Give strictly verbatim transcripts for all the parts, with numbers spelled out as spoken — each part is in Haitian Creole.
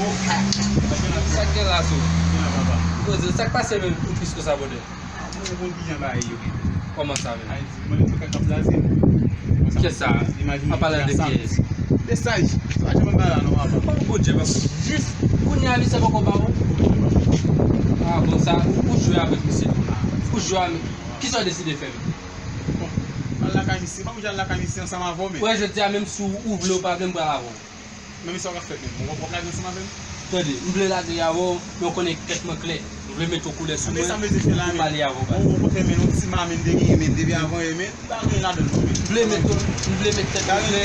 Sa k gen la tou? Poze, sa k pase menm ou tris konsa, brother? Mwen konn kijan bagay yo ye. Kòman sa menm? Ayiti, mwen menm mwen ka blaze. Kiyès sa? An palan de kiyès? De Saj. Saj mwen pa la non, papa. Oh, Bondye, papa. Jis kounye a misye poko ba ou? Ah, bon, sa, ou, ou jwe avèk misye tou la. Ou jwe avèk. Kisa w deside fè menm? Bon, al lakay misye. Pa m jwenn lakay misye ansanm avè w, men. Wè, jodi a, menm si w vle ou pa vle, m pral avè w. Men misye w ap fè menm. Bon, w ap lage ansanm avè m? Tande, m vle lage avè w, men w konnen tèt mwen klè. M vle mete yon koulè sou mwen pou m ale avè w, baz. Ou kontre men yon ti mamin te genyen, men depi avan, men m pa gen ladan l non, men. M vle mete, m vle mete tèt mwen klè.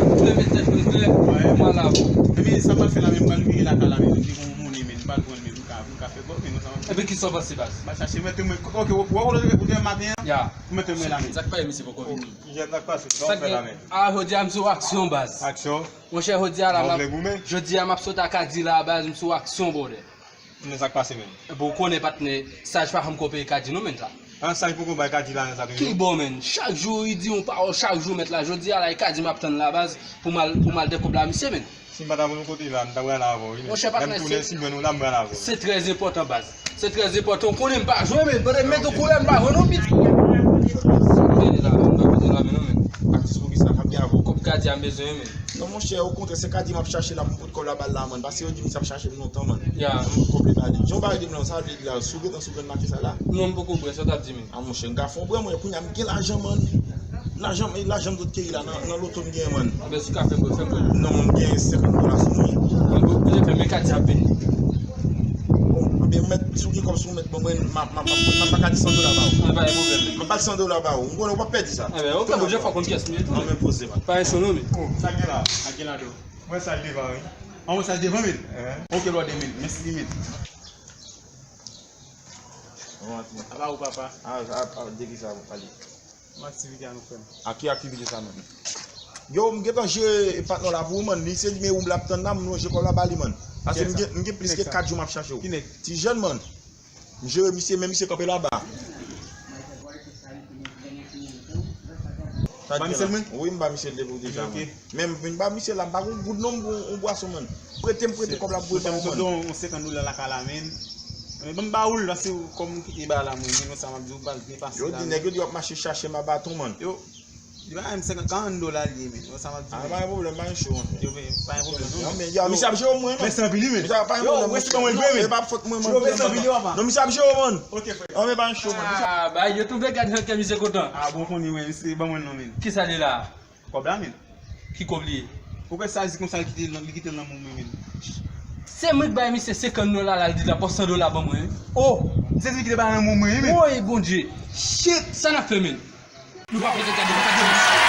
M vle mete tèt mwen klè pou m ale avè w. Epi sa m pral fè la, men m pral vire lakay la, men m di gon monnen, men m pral pran, men m ka, m ka fè gòl, men non, sa m ap. Epi kisa w panse, baz? M al chache mèt mwen. Ok, w, w, w, ou te maten an? Ya. Ou mèt mwen la, men. Sa k fè misye poko vini? Kijan sa k pase? Sa w fè la, men? Ah, jodi a m sou aksyon, baz. Aksyon? Monchè, jodi a la, m ap, jodi a m ap sot ak Kadi la, baz, m sou aksyon, brother. Men sa k pase, men? Epi w konnen, patnè, Saj pa janm ko peye Kadi non, men, sa. Ah, Saj poko bay Kadi lajan sa toujou? Ki bò, men? Chak jou, li di yon pawòl, chak jou, mèt la. Jodi a la, e Kadi m ap tann la, baz, pou m al, pou m al dèkob la, misye, men. Si m pa t avè w kote la, m ta pral avè w, wi, men. Monchè, patnè, menm tou lè si m jwenn ou la, m pral avè w. Se trè enpòtan, baz. Se trè enpòtan. Ou konnen m pa jwe, men. Pandan m mete koulè, m pa jwe non, piti. Mete la, men, m pa mete la, men, non, men. Atis, poukisa? K ap gen avè w? Kòb Kadi a m bezwen, men. Non, monchè, okontrè, se Kadi m ap chache la pou m pot kòb la ba l la, man. Paske yo di misye ap chache m lontan, man. Ya. M pot kòb li ba li. Jan w parèt depi nan, sa vle di la, si w gentan sou grenn maten sa la? Non, m poko bwè, sa w t ap di, men? Ah, monchè, m ka fè yon bwè, mwen, kounye a m gen lajan, man. Lajan, lajan m sot keyi la nan, nan loto m genyen, man. Anben, si w ka fè m, fè m. Non, m gen senkant dola sou mwen. Anben, ou bezwen fè, men Kadi ap vini. Bon, anben, mèt, si w gen kòb sou mèt, ban mwen, m ap, m ap, m ap, m ap ba Kadi san dola ba ou. Anben, pa gen pwoblèm, men. M ap ba l san dola ba ou. M konnen ou p ap pèdi sa. Anben, ok, Bondye fè w konn kiyès m ye tou. Anben, poze, man. Pa gen son non, men. Oh, sa gen la? Sa gen la, do. Mwen sa l devan, wi. An, mwen sa l devan, men. Ok, brother, men. Mèsi, men. Apa ou, papa? A, a, a, de ki sa w ap pale? Yon aktivite a nou fè, man. A ki aktivite sa, man? Yo, m gentan jere patnè w la pou ou, man. Li se nimewo m l ap tann la, m lonje kòb la ba li, man. Paske m gen, m gen plis ke kat jou m ap chache w. Ki nèg? Ti jèn, man. M jere misye, men misye kanpe laba. Ba misye l, mwen? Wi, m ba misye l depi w deja, man. Men m vin ba misye la, m pa gon goud non pou yon bwason, man. Prete m prete kòb la pou bwè ba ou, man. Yon senkant dola lakay la, men. Men ban m ba ou l, paske kòm m kite ba la, mwen, men sa m ap di w, baz, byen pase la. Yo di nèg yo di w ap mache chache m a baton, man. Yo, li ba m senkant, karant dola li ye, men. Sa m ap di w. Ah, pa gen pwoblèm, pa gen cho, man. Yo, men, pa gen pwoblèm, non. Non, men, yo, misye ap jere mwen, man. Mèsi anpil, wi, men. Misye ap jere mwen, non. Yo, respè mwen, wi, men. E pa fòt mwen, man. Yo, mèsi anpil, wi, papa. Non, misye ap jere mwen. Ok, frè. Non, men pa gen cho, man. Ah, ba, yo twouve gad jan kè misye kontan. Ah, bon, konnen, wi, misye ban mwen non, men. Kisa li la? Kòb la, men. Ki kòb li ye? Ou kwè sa di konsa li kite l, li kite l nan men mwen, men. Se mwen k bay misye senkant dola la, li di l ap pran san dola ban mwen, wi. Oh! Se li ki te bay nan men mwen, wi, men. Woy, Bondye! Shit! Sa n ap fè, men? Nou pa bezwen gade, nou pa gade.